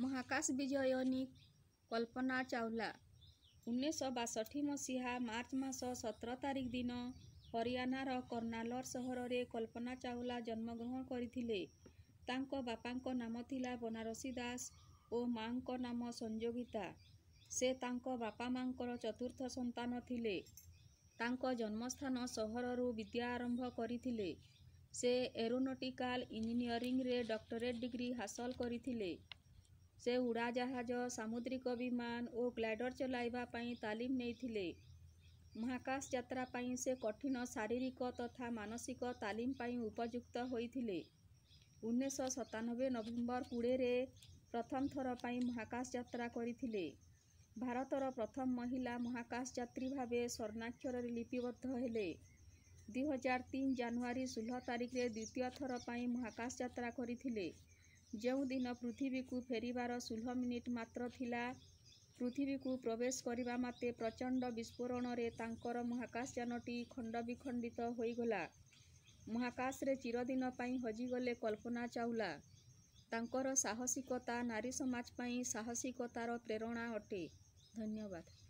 ମହାକାଶ ବିଜୟିନୀ କଳ୍ପନା ଚାୱଲା। 1962 ମସିହା ମାର୍ଚ୍ଚ ମାସ 17 ତାରିଖ ଦିନ ହରିୟାଣାର କର୍ଣ୍ଣାଲ ସହରରେ କଳ୍ପନା ଚାୱଲା ଜନ୍ମଗ୍ରହଣ କରିଥିଲେ। ତାଙ୍କ ବାପାଙ୍କ ନାମ ଥିଲା ବନାରସୀ ଦାସ ଓ ମା'ଙ୍କ ନାମ ସଂଯୋଗିତା। ସେ ତାଙ୍କ ବାପା ମା'ଙ୍କର ଚତୁର୍ଥ ସନ୍ତାନ ଥିଲେ। ତାଙ୍କ ଜନ୍ମସ୍ଥାନ ସହରରୁ ବିଦ୍ୟା ଆରମ୍ଭ କରିଥିଲେ। ସେ ଏରୋନଟିକାଲ ଇଞ୍ଜିନିୟରିଂରେ ଡକ୍ଟରେଟ ଡିଗ୍ରୀ ହାସଲ କରିଥିଲେ। ସେ ଉଡ଼ାଜାହାଜ, ସାମୁଦ୍ରିକ ବିମାନ ଓ ଗ୍ଲାଇଡର ଚଳାଇବା ପାଇଁ ତାଲିମ ନେଇଥିଲେ। ମହାକାଶ ଯାତ୍ରା ପାଇଁ ସେ କଠିନ ଶାରୀରିକ ତଥା ମାନସିକ ତାଲିମ ପାଇଁ ଉପଯୁକ୍ତ ହୋଇଥିଲେ। 1997 ନଭେମ୍ବର 20ରେ ପ୍ରଥମ ଥର ପାଇଁ ମହାକାଶ ଯାତ୍ରା କରିଥିଲେ। ଭାରତର ପ୍ରଥମ ମହିଳା ମହାକାଶଯାତ୍ରୀ ଭାବେ ସ୍ୱର୍ଣ୍ଣାକ୍ଷରରେ ଲିପିବଦ୍ଧ ହେଲେ। 2003 ଜାନୁଆରୀ 16 ତାରିଖରେ ଦ୍ୱିତୀୟ ଥର ପାଇଁ ମହାକାଶ ଯାତ୍ରା କରିଥିଲେ। ଯେଉଁଦିନ ପୃଥିବୀକୁ ଫେରିବାର 16 ମିନିଟ୍ ମାତ୍ର ଥିଲା, ପୃଥିବୀକୁ ପ୍ରବେଶ କରିବା ମାତ୍ରେ ପ୍ରଚଣ୍ଡ ବିସ୍ଫୋରଣରେ ତାଙ୍କର ମହାକାଶଯାନଟି ଖଣ୍ଡବିଖଣ୍ଡିତ ହୋଇଗଲା। ମହାକାଶରେ ଚିରଦିନ ପାଇଁ ହଜିଗଲେ କଳ୍ପନା ଚାୱଲା। ତାଙ୍କର ସାହସିକତା ନାରୀ ସମାଜ ପାଇଁ ସାହସିକତାର ପ୍ରେରଣା ଅଟେ। ଧନ୍ୟବାଦ।